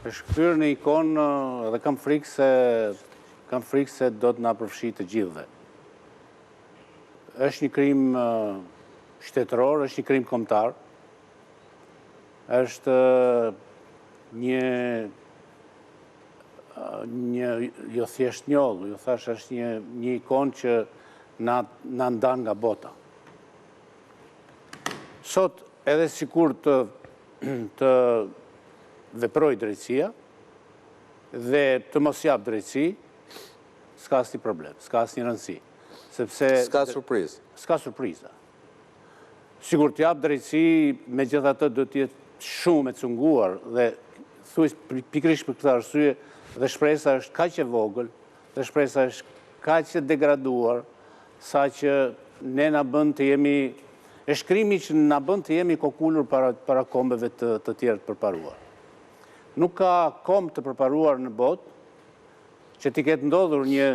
Është kthyer në ikonë dhe kam frikë se kam frikë se do të na përfshijë të gjithëve. Është një krim shtetëror, është një krim kombëtar. Është një një jo thjesht njollë, ju thashë është një një ikonë që na na ndan nga bota. Sot edhe sikur të të veprojë drejtësia dhe të mos japë drejtësi, s'ka asnjë problem, s'ka asnjë rëndësi, sepse S'ka surprizë. S'ka surpriza. Sikur të japë drejtësi, megjithatë do të jetë shumë e cunguar dhe thuaj pikërisht për këtë arsye dhe shpresa është kaq e vogël dhe shpresa është kaq e degraduar saqë ne na bën të jemi është krimi që na bën të jemi kokulur para para kombeve të të tjerë të përparuar. Nuk ka komb të përparuar në botë që t'i ketë ndodhur një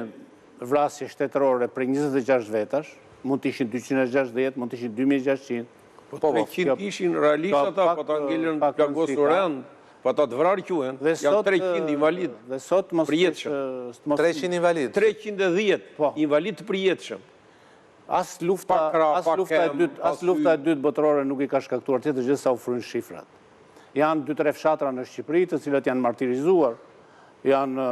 vrasje shtetërore prej 26 vetash, mund të ishin 260, mund të ishin 2600. Po 300 po, ishin realisht ata, po ata ngelën plagosur rëndë, po ata të vrarë quhen, janë 300 invalid dhe sot mos përjetshëm. 300 invalid. 310 po. invalid të përjetshëm. As lufta, as lufta e dytë, as lufta e dytë botërore nuk i ka shkaktuar tjetër gjë sa u frynë shifrat. Janë dy tre fshatra në Shqipëri të cilat janë martirizuar, janë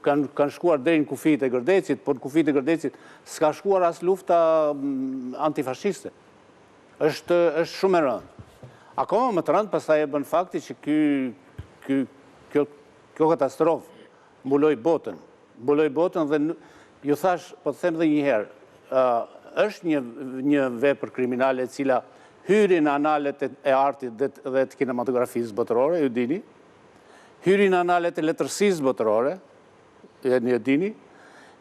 kanë kanë shkuar deri në kufijtë e Gërdecit, por në kufijtë e Gërdecit s'ka shkuar as lufta antifashiste. Është është shumë e rëndë. Akoma më të rëndë pastaj e bën fakti që ky ky kjo kjo katastrofë mbuloi botën. Mbuloi botën dhe ju thashë, po të them edhe një herë, është një një vepër kriminale e cila hyri në analet e artit dhe dhe të kinematografisë botërore, ju dini. Hyri në analet e letërsisë botërore, ju e dini.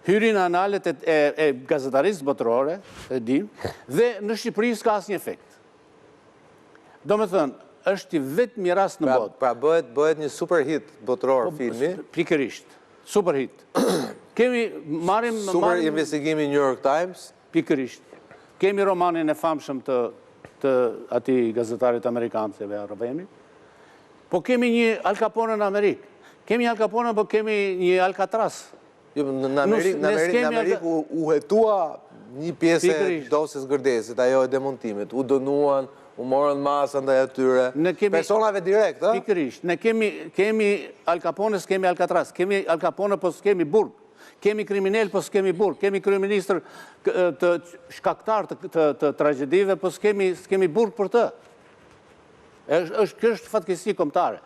Hyri në analet e, e, e gazetarisë botërore, e dim, dhe në Shqipëri s'ka asnjë efekt. Domethënë, është i vetmi rast në pra, botë. Pra bëhet bëhet një super hit botëror po, filmi. Pikërisht. Super hit. Kemi marrim super marrim, investigimi New York Times. Pikërisht. Kemi romanin e famshëm të të atij gazetarit amerikan se e harrova. Po kemi një Al Capone në Amerikë. Kemi një Al Capone, po kemi një Alcatraz. Jo, në Amerikë, në Amerikë, në Amerikë u, u hetua një pjesë e dosjes Gërdecit, ajo e demontimit. U dënuan, u morën masa ndaj atyre. Ne kemi personave direkt, ë? Pikërisht. Ne kemi kemi Al Capone, s'kemi Alcatraz. Kemi Al Capone, po s'kemi burg. Kemi kriminel, po s'kemi burg. Kemi kryeministër të shkaktar të të, të tragjedive, po s'kemi s'kemi burg për të. Është është kjo është fatkeqësi kombëtare.